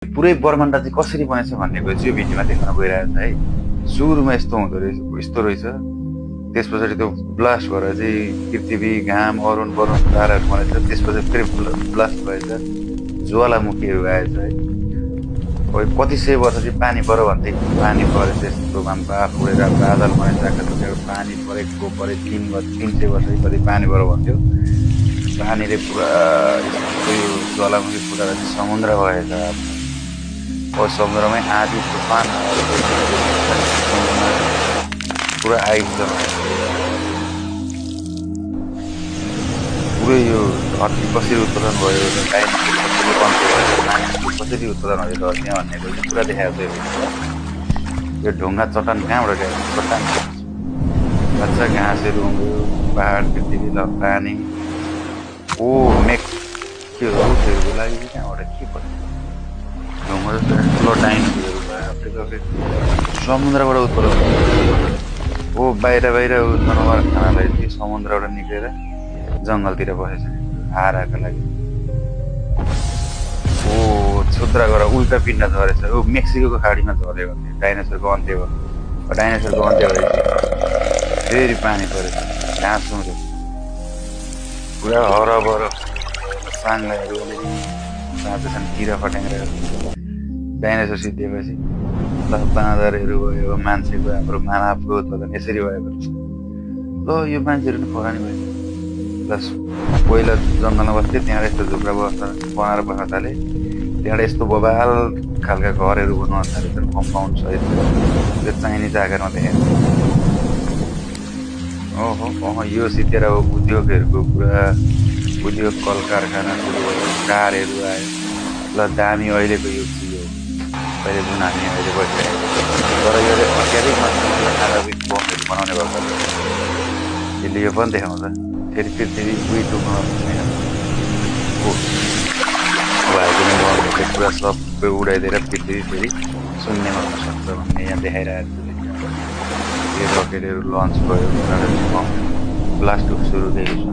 पुरै ब्रह्माण्ड चाहिँ कसरी बनेछ भन्ने कुरा चाहिँ यो भिडियोमा देख्न गइरहेको छ है। सुरुमा यस्तो हुँदो रहेछ, यस्तो रहेछ, त्यसपछि त्यो ब्लास्ट भएर चाहिँ पृथ्वी, घाम, अरुण वरुण ताराहरू बनेछ, त्यसपछि फेरि ब्लास्ट भएछ, ज्वालामुखीहरू आएछ है। कति सय वर्ष चाहिँ पानी पऱ्यो भन्थे, पानी पऱ्यो, त्यस्तो बाफ उडेर बादल बनेछ, आकाशबाट पानी परेको परे 300 वर्ष कति पानी पऱ्यो भन्थ्यो। पानीले पुरा यो ज्वालामुखी फुटेर समुद्र भएछ। समुद्रमै आँधी तुफान पुरा आइपुग्छ। पुरै यो धरती कसरी उत्पादन भयो, कसरी उत्पादन भयो धरती भन्ने कुरा पुरा देखाएको छ। यो ढुङ्गा चट्टान कहाँबाट गयो, चट्टान बच्चा घाँसहरू हुँयो, पहाड, पृथ्वी, पानी, ओ मेक के हो रुखहरूको लागि कहाँबाट के पर्छ, ढुङ्गा ठुलो डाइनोसरहरू भयो, समुद्रबाट उत्पादन हो। बाहिर जनावर खानालाई चाहिँ समुद्रबाट निक्लेर जङ्गलतिर बसेछ आहाराका लागि। ओ छुद्रा गरेर उल्टा पिण्ड झरेछ। ऊ मेक्सिको खाडीमा झऱ्यो भने डाइनोसरको अन्त्य भयो। डाइनोसरको अन्त्य भएपछि फेरि पानी परेछ, घाँस सुँग्यो, पुरा हरबर साङ्लाहरू साँचेछन्, किरा फट्याङ्ग्राहरू। डाइनोसर सिद्धिएपछि बाँदरहरू भयो, मान्छेको हाम्रो मानवको उत्पादन यसरी भएको छ। ल यो मान्छेहरू पनि खरानी भयो। प्लस पहिला जङ्गलमा बस्थ्यो, त्यहाँबाट यस्तो झुक्रा बनाएर बस्न थाले, त्यहाँबाट यस्तो बबाल खालका घरहरू बनाउन थालेछन्, कम्पाउन्ड सहित। त्यो चाइनिज आकारमा देखेको। ओहो यो सितेर उद्योगहरूको पुरा उद्योग, कल कारखाना सुरु भयो, कारहरू आयो। ल दामी अहिलेको युग चाहिँ यो पहिले जुन हामी अहिले बसिरहेको छ। तर यो अत्याधिक मात्रामा आणविक बमहरू बनाउने भएको छ। यसले यो पनि देखाउँछ फेरि पृथ्वी टुक्न भएको पुरा सबै उडाइदिएर पृथ्वी फेरि शून्यमा हुन सक्छ भन्ने यहाँ देखाइरहेको छ। यो रकेटहरू लन्च भयो, ब्लास्ट सुरु भएको छ।